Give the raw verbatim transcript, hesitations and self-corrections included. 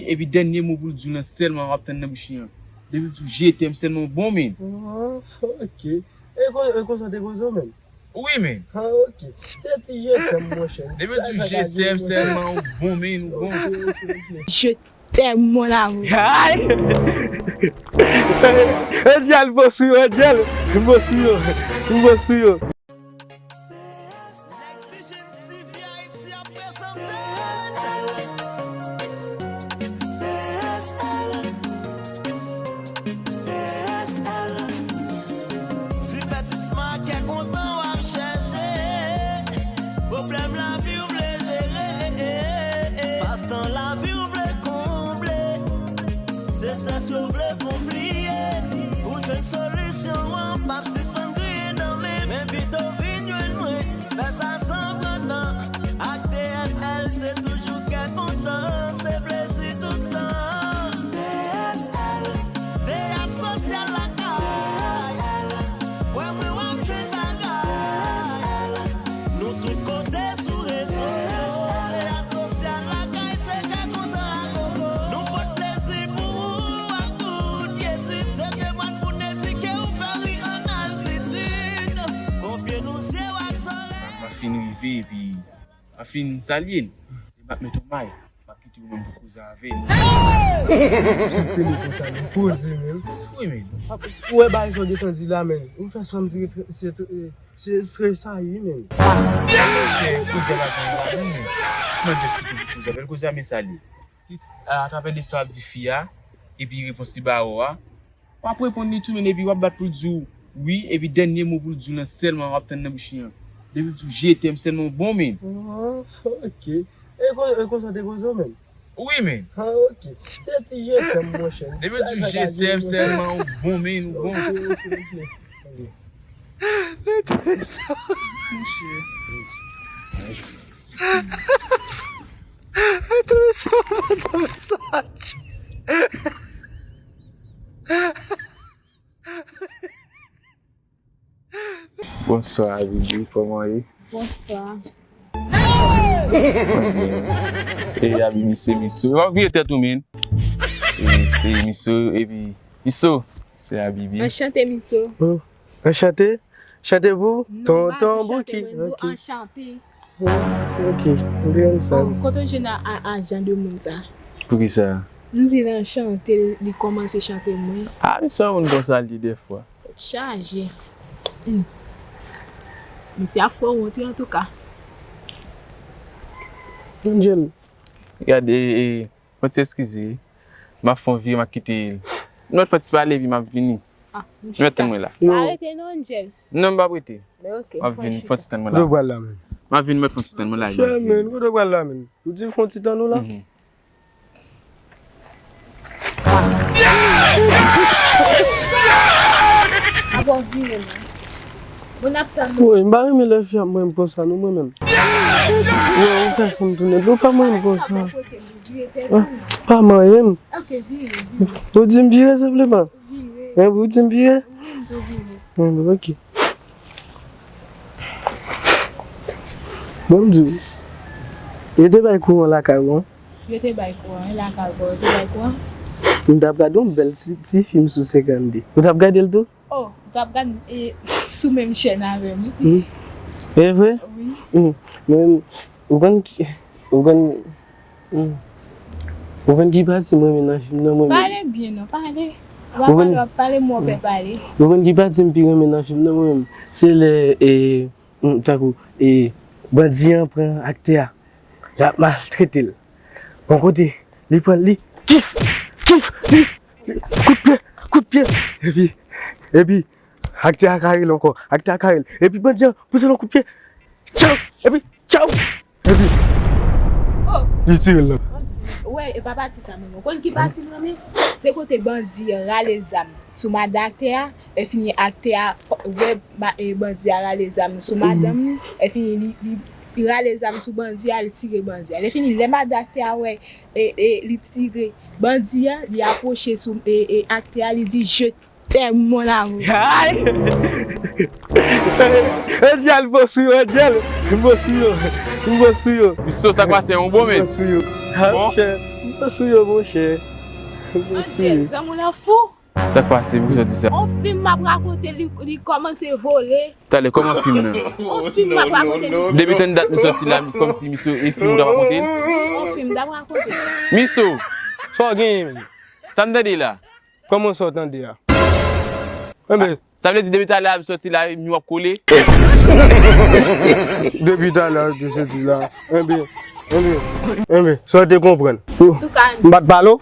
Epi dènye mo pou l di w lan sèlman w ap tann nan bouch li an. Depi l di w je t'aime sèlman w bon, men. Ah, ok. E kon- e konsa te koze w menm? Wi, men. Ah, ok. Se ti je t'aime, monchè. Depi l di w je t'aime sèlman w bon, men, ou bon. Ok, ok, ok. Je t'aime, mon amour. Ay! Andyèl, m bon sou yo, Andyèl. M bon sou yo. M bon sou yo. Next Vision T V Haïti ap prezante. Divètisman kè kontan w ap chèche. Pwoblèm lavi w vle jere. Pastan lavi w vle konble. Se strès yo vle fè w bliye. Pou jwenn solisyon an, p ap sispann griyen nan men. M envite w vin jwenn mwen. Fè sa san pran tan. Ak T S L, se toujou kè kontan, se plezi tout tan. T S L, teyat sosyal lakay. Wè mwen w ap jwenn bagay. Nou tout kote sou rezo yo. Teyat sosyal lakay, se kè kontan ak Gogo. Nou pot plezi pou ou ak tout kyetid. Se demwèl pou n edike ou, fè ri an altitid. Konfye nou zye w ak zòrèy. M ap fin rive epi m ap fin salye l. Epi m ap met on may. M ap kite ou menm pou koze avè l. Sa k rele konsa, men poze, men. Wi, men. Ou wè bagay sa w gentan di la, men. Ou fè sanble se, se, se tresayi, men. Monchè, koze la gen la, men. Kòman di w kite pou koze avè l? Koze a men salye. Si, atravè de sa w ap di fi a, epi repons li ba ou a, w ap reponn li tou, men epi w ap bat pou l di w wi, epi dènye mo pou l di w lan sèlman w ap tann nan bouch li an. Depi l di w je t'aime sèlman w bon, men. Ah, ok. E kon- e konsa te koze w menm? Wi, men. Ah, ok. Se ti je t'aime, monchè. Depi l di w je t'aime sèlman w bon, men, ou bon. Ok, ok, ok. Ok. Monchè. Bonswa, Abibi, kòman w ye? Bonswa. Mwen byen. E Abibi se Miso. W ap vire tèt ou, men. E se Miso, epi Miso, se Abibi. Anchante, Miso. Oh, anchante. Chante pou tonton Bouki. Non, m pa di chante, mwen di w anchante. Ok, m te konn sa. Oh, kote w jwenn a, a, a jan de moun sa? Poukisa? M di l anchante, li kòmanse chante mwen. Ah, misye yon moun konsa li dèfwa. Tèt chaje. Hmm. Misye ap fè w wont wi, antouka. Angel. Gade, e, e, fò ti eskize wi. M ap fè yon vire, m ap kite l. Nou mèt fè ti pale, epi m ap vini. Ah, nou mèt tann mwen la. Yo. Pa rete non, Angel. Non, m p ap rete. Men ok. M ap vini, fò ti tann mwen la. Kote w pral la menm? M ap vini, mèt fò ti tann mwen la. Chè, men, kote w pral la menm? Ou di fò ti tann ou la? Mhm. Apa w vire non. Bon, n ap tann ou. Woy, m pa renmen lè fi ap manyen m konsa non, mwen menm. Woy, ou fè sanm tounen dlo, pa manyen m konsa. Ah, pa manyen m. Ok, vire, vire. Ou di m vire, silvouplè? Vire. Hein, ou di m vire? Wi, m di w vire. Hein, ok. Bon, m di w, yo te bay kouran lakay ou an? Yo te bay kouran, lakay ou an, yo te bay kouran? M t ap gade yon bèl ti, ti fim sou senkannde. Ou t ap gade l tou? Oh, ou t ap gade, e, sou menm chèn avè m. Hmm. E vre? Wi. Hmm. Men, ou konn ki, ou konn, hmm. Ou konn ki pati m renmen nan fim nan, mwen menm? Pale byen non, pale. Ou pa pale, w ap pale, mwen pè pale. Ou konn ki pati m pi renmen nan fim nan, mwen menm? Se lè, e, hmm, tankou, e, bandi an pran aktè a. Y ap maltrete l. Bon kote, li pran l, li kif, kif, li, li, kout pye, kout pye. Epi, epi, aktè a ka rele ankò, aktè a ka rele. Epi bandi an pouse l yon kout pye. Tchaw! Epi, tchaw! Epi, oh, li tire l nan. Ou wè, e pa pati sa mwen. Ou konn ki pati m renmen? Se kote bandi an rale zam sou madan aktè a, lè fini aktè a wè ma-, e, bandi a rale zam sou madanm li, lè fini li, li, li rale zam sou bandi a, li tire bandi a. Lè fini, lè madan aktè a wè, e, e, li tire bandi a, li apwoche sou, e, e, aktè a, li di, "Je t'aime, mon amour." Ay! Andyèl, m bon sou yo, Andyèl. M bon sou yo. M bon sou yo. Miso, sa k pase, yon bon men. M bon sou yo. Bon. Chè. Sou yo, monchè. Angel, zanmi w lan fou. Sa k pase pou sòti sa? On fim m ap rakonte, li, li kòmanse vole. Talè, kòman fim nan? On fim m ap rakonte, li. Depi tann dat nou sòti la, kòmsi misye e fim ou t ap rakonte l? On fim m t ap rakonte. Miso! Sa w genyen menm? Sa m tande la? Kòman sa w tande a? Enben, sa vle di depi talè a m sòti la, m w ap kole? Depi talè a w te sòti la. Enben, enben, enben, sa w te konprann? Antouka, m pa t pale w?